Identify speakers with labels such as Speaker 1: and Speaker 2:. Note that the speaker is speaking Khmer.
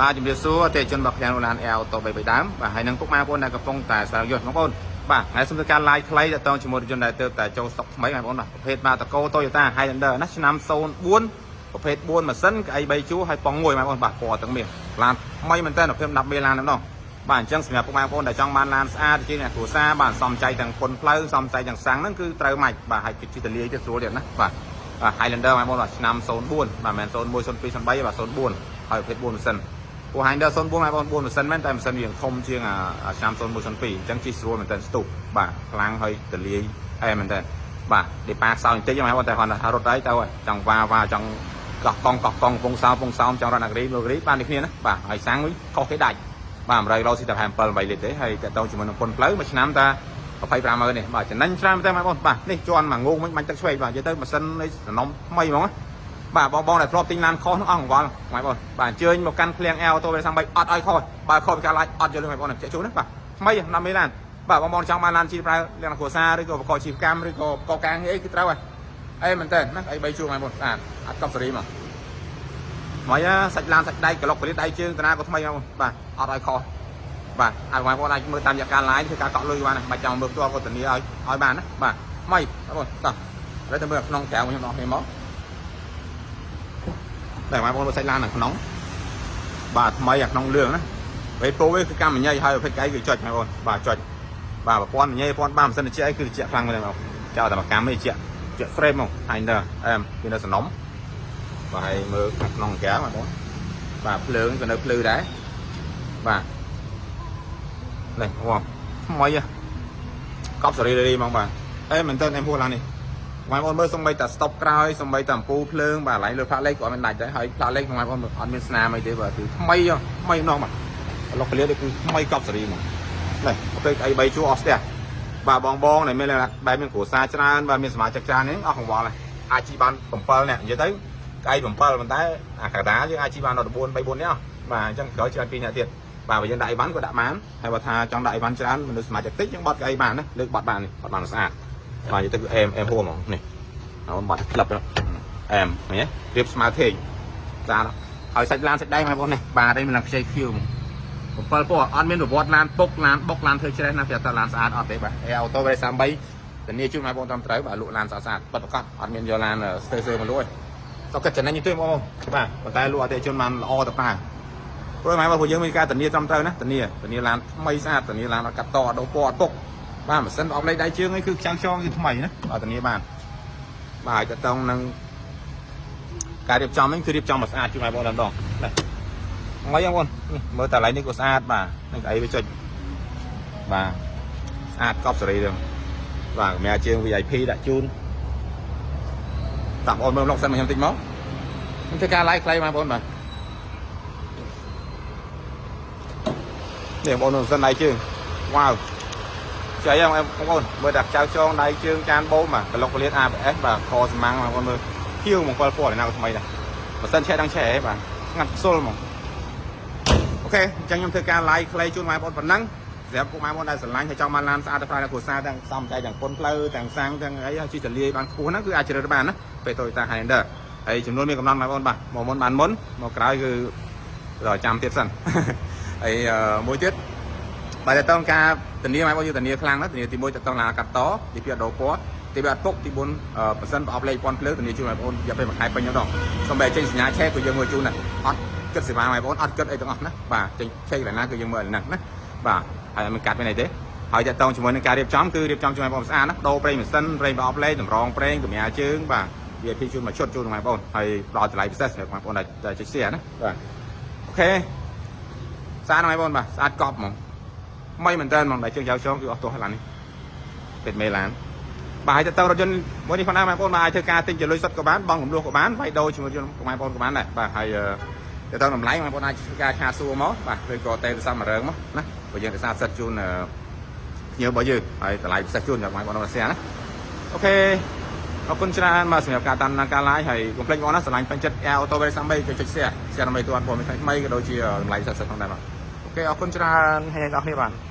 Speaker 1: បាទជំរាបសួរអតិថិជនរបស់ឃ្លាំងឡាន Air Auto 3 3ដើមបាទហើយនឹងពុកម៉ែបងប្អូនដែលកំពុងតែស្វែងយល់បងប្អូនបាទហើយសូមធ្វើការ live ខ្លីតទៅជាមួយរថយន្តដែលទើបតែចូលស្តុកថ្មីបងប្អូនបាទប្រភេទបាទតកូ Toyota Highlander ណាឆ្នាំ04ប្រភេទ4ម៉ាស៊ីនកៅអី3ជួរហើយប៉ុង1បងប្អូនបាទពណ៌ទាំងមាសឡានថ្មីមែនតើប្រភេទ10មេឡានហ្នឹងនោះបាទអញ្ចឹងសម្រាប់ពុកម៉ែបងប្អូនដែលចង់បានឡានស្អាតជាអ្នកគ្រួសារបាទសំចៃទាំងពុនផ្លូវសំចៃទាំងសាំងហ្នឹងគឺត្រូវម៉ាច់បាទហើយជិះទលាយទៅស្រួលទៀតណាបាទបាទ Highlander បងប្អូនបាទឆ្នាំ04បាទមិនមែន01 02 03បាទ04ហើយប្រភេទ4ម៉ាស៊ីន ព្រោះ Highlander 04បងប្អូន4ម៉ាស៊ីនមែនតែម៉ាស៊ីនវាធំជាងអាឆ្នាំ01 02អញ្ចឹងជិះស្រួលមែនតើស្ទុះបាទខ្លាំងហើយទលាយអែមែនតើបាទដេប៉ាខ្សោយបន្តិចហ្នឹងបងប្អូនតែគាត់ថារត់ហើយទៅចង់វ៉ាវ៉ាចង់កោះកង់កោះកង់កំពង់សោមកំពង់សោមចង់រត់អាគ្រីលោករីបានដូចគ្នាណាបាទហើយសាំងវិញខុសគេដាច់បាទ100គីឡូស៊ីតែ27 8លីត្រទេហើយតើតងជាមួយនឹងពុនផ្លូវមួយឆ្នាំតា25ម៉ឺននេះបាទចំណេញច្រើនមែនតើបងប្អូនបាទនេះជន់មកងងវិញបាញ់ទឹកឆ្វេងបាទនិយាយទៅម៉ាស៊ីននេះសំណុំថ្មីហ្មងណា បាទបងបងដែលធ្លាប់ទិញឡានខុសនោះអស់កង្វល់បងប្អូនបាទអញ្ជើញមកកាន់ឃ្លាំង Auto 33អត់ឲ្យខុសបើខុសពីការឡាយអត់យកលុយបងប្អូនជែកជូនណាបាទថ្មីណាមេឡានបាទបងបងចង់បានឡានជីប្រើលក្ខណៈគ្រួសារឬក៏បកជីវកម្មឬក៏បកការងារអីគឺត្រូវហើយអេមែនតើណាអី3ជួរបងប្អូនបាទអត់កប់សេរីមកមកសាច់ឡានសាច់ដៃក្លុកពលិដៃជើងតាណាក៏ថ្មីបងបាទអត់ឲ្យខុសបាទអាចបងប្អូនអាចមើលតាមរយៈការ live ធ្វើការកក់លុយបានបាច់ចង់មើលផ្ទាល់ក៏ធានាឲ្យឲ្យបានណាបាទថ្មីបងប្អូនតោះឥឡូវទៅមើលក្នុងក្រៅខ្ញុំដល់គ្នាមក តែបងប្អូនមើលសាច់ឡាននៅក្នុងបាទថ្មីអាក្នុងលឿងណាពេលពោវាគឺកម្មញ៉ៃហើយប្រភេទកៃគឺចុចបងប្អូនបាទចុចបាទប្រព័ន្ធញ៉ៃប្រព័ន្ធបាទម៉ាស៊ីនត្រជាក់អីគឺត្រជាក់ខ្លាំងមែនបងចោលតែមកកម្មឯងជាក់ជាក់ស្រេបមកហើយនៅអែមវានៅសំណុំបាទហើយមើលខាងក្នុងកែបងប្អូនបាទភ្លើងក៏នៅភ្លឺដែរបាទនេះបងថ្មីកប់សេរីរីហ្មងបាទអេមែនតើអែមហួសឡាននេះ បងប្អូនមើលសំបីតា stop ក្រោយសំបីតាអំពូលភ្លើងបាទឡៃលើផ្លាកលេខក៏អត់មានដាច់ដែរហើយផ្លាកលេខបងប្អូនអត់មានស្នាមអីទេបាទគឺថ្មីថ្មីម្ដងបាទឡុកកលៀតគឺថ្មីកប់សេរីហ្មងនេះពេលអី3ជួរអស់ស្ទះបាទបងបងដែលមានបែបមានគ្រួសារច្រើនបាទមានសមាជិកច្រើននេះអស់កង្វល់ហើយអាចជិះបាន7នាក់និយាយទៅកៅអី7ប៉ុន្តែអាកាតាយើងអាចជិះបានដល់14 3 4នាក់បាទអញ្ចឹងក្រោយច្រើន2នាក់ទៀតបាទបើយើងដាក់អីវ៉ាន់ក៏ដាក់បានហើយបើថាចង់ដាក់អីវ៉ាន់ច្រើនមនុស្សសមាជិកតិចយើងបត់កៅអីបានណាលើកបត់បាននេះបត់បានស្អាតបាទនិយាយទៅគឺអែមអែមហួរហ្មងនេះ អើបាត់ក្លឹបអែមឃើញទេរៀបស្មើថេងស្អាតហើយសាច់ឡានសាច់ដែងបងប្អូននេះបាទនេះមានឡើងខ្ចីខៀវហ្មង7ពណ៌អត់មានប្រវត្តិឡានពុកឡានបុកឡានធ្វើច្រេះណាប្រាប់ថាឡានស្អាតអត់ទេបាទអេអូតូវេ33ធានាជូនបងប្អូនត្រឹមត្រូវបាទលក់ឡានស្អាតស្អាតពិតប្រាកដអត់មានយកឡានស្ទើរៗមកលក់ទេតោះគិតចំណេញទេបងប្អូនបាទប៉ុន្តែលក់អតិថិជនបានល្អទៅប្រើព្រោះម៉ែបងពួកយើងមានការធានាត្រឹមត្រូវណាធានាធានាឡានថ្មីស្អាតធានាឡានអត់កាត់តអត់ដូរពណ៌អត់ពុកបាទម៉ាស៊ីនប្រអប់លេខដៃជើងអីគឺខ្ចាំងចងគឺថ្មីណាបាទធានាបាន បាទហើយតតងនឹងការរៀបចំនេះគឺរៀបចំមកស្អាតជូនបងប្អូនតែម្ដងនេះមកបងប្អូននេះមើលតែកន្លែងនេះក៏ស្អាតបាទនឹងកៅអីវាចុចបាទស្អាតកប់សេរីទៅបាទកម្រាជើង VIP ដាក់ជូនតាបងប្អូនមើលប្លុកសិនមកខ្ញុំតិចមកខ្ញុំធ្វើការ live ខ្លីបងប្អូនបាទនេះបងប្អូនសិនដៃជើងវ៉ាវ ចៃបងប្អូនមើលតែចៅចងដៃជើងចានបូមបាទក្លុកកលៀត ABS បាទខស្មាំងបងប្អូនមើលខៀវមក7ពណ៌ណាក៏ថ្មីដែរបើសិនឆេះដល់ឆេះបាទស្ងាត់ខ្សុលហ្មង OK អញ្ចឹងខ្ញុំធ្វើការ live ខ្លីជូនបងប្អូនប៉ុណ្ណឹងសម្រាប់ពុកម៉ែបងប្អូនដែលស្រឡាញ់ហើយចង់បានឡានស្អាតទៅប្រើនៅគ្រួសារទាំងសំចៃទាំងពុនផ្លូវទាំងសាំងទាំងអីហើយជិះទលាយបានខ្ពស់ហ្នឹងគឺអាចជ្រើសរើសបានណាពេល Toyota Highlander ហើយចំនួនមានកំណត់បងប្អូនបាទមកមុនបានមុនមកក្រោយគឺរចាំទៀតសិន ហើយមួយទៀត បាទតើតើការធានាមកបងយើងធានាខ្លាំងណាស់ធានាទី1តើតើឡានកាត់តទី2អត់ដូរពណ៌ទី3អត់ពុកទី4ប៉ះសិនប្រអប់លេខពាន់ភ្លើងធានាជូនបងប្អូនរយៈពេលមួយខែពេញហ្នឹងសូមបែរចេញសញ្ញាឆេកក៏យើងមើលជូនដែរអត់គិតសេវាបងប្អូនអត់គិតអីទាំងអស់ណាបាទចេញឆេកកន្លែងណាគឺយើងមើលហ្នឹងណាបាទហើយអត់មានកាត់មានអីទេហើយតើតើជាមួយនឹងការរៀបចំគឺរៀបចំជួយបងប្អូនស្អាតណាដូរប្រេងម៉ាស៊ីនប្រេងប្រអប់លេខតម្រងប្រេងកម្រាលជើងបាទ VIP ជូនមួយឈុតជូនបងប្អូនហើយផ្ដល់តម្លៃពិសេសសម្រាប់បងប្អូនដែលចុច share ណាបាទ OK ស្អាតណាស់បងប្អូនបាទស្អាតកប់ហ្មង ថ្មីមែនតើហ្មងដែលជើងចៅចងគឺអស់ទោះឡាននេះពេតមេឡានបាទហើយទៅរថយន្តមួយនេះផងដែរបងប្អូនបាទអាចធ្វើការទិញជាលុយសុទ្ធក៏បានបង់រំលោះក៏បានវាយដូរជាមួយបងប្អូនក៏បានដែរបាទហើយទៅទៅតម្លៃបងប្អូនអាចធ្វើការ chat សួរមកបាទឬក៏ទេទូរស័ព្ទមករងមកណាព្រោះយើងរក្សាសិទ្ធជូនភ្ញៀវរបស់យើងហើយតម្លៃពិសេសជូនដល់បងប្អូនរស្យាណា OK អរគុណច្រើនបាទសម្រាប់ការតាមដានការ live ហើយកុំភ្លេចបងណាស្រឡាញ់ពេញចិត្ត Air Auto 33ចុច share share ដើម្បីទទួលព័ត៌មានថ្មីៗក៏ដូចជាតម្លៃពិសេសៗផងដែរបាទ OK អរគុណច្រើនហើយអ្នកនរគ្នាបាទ។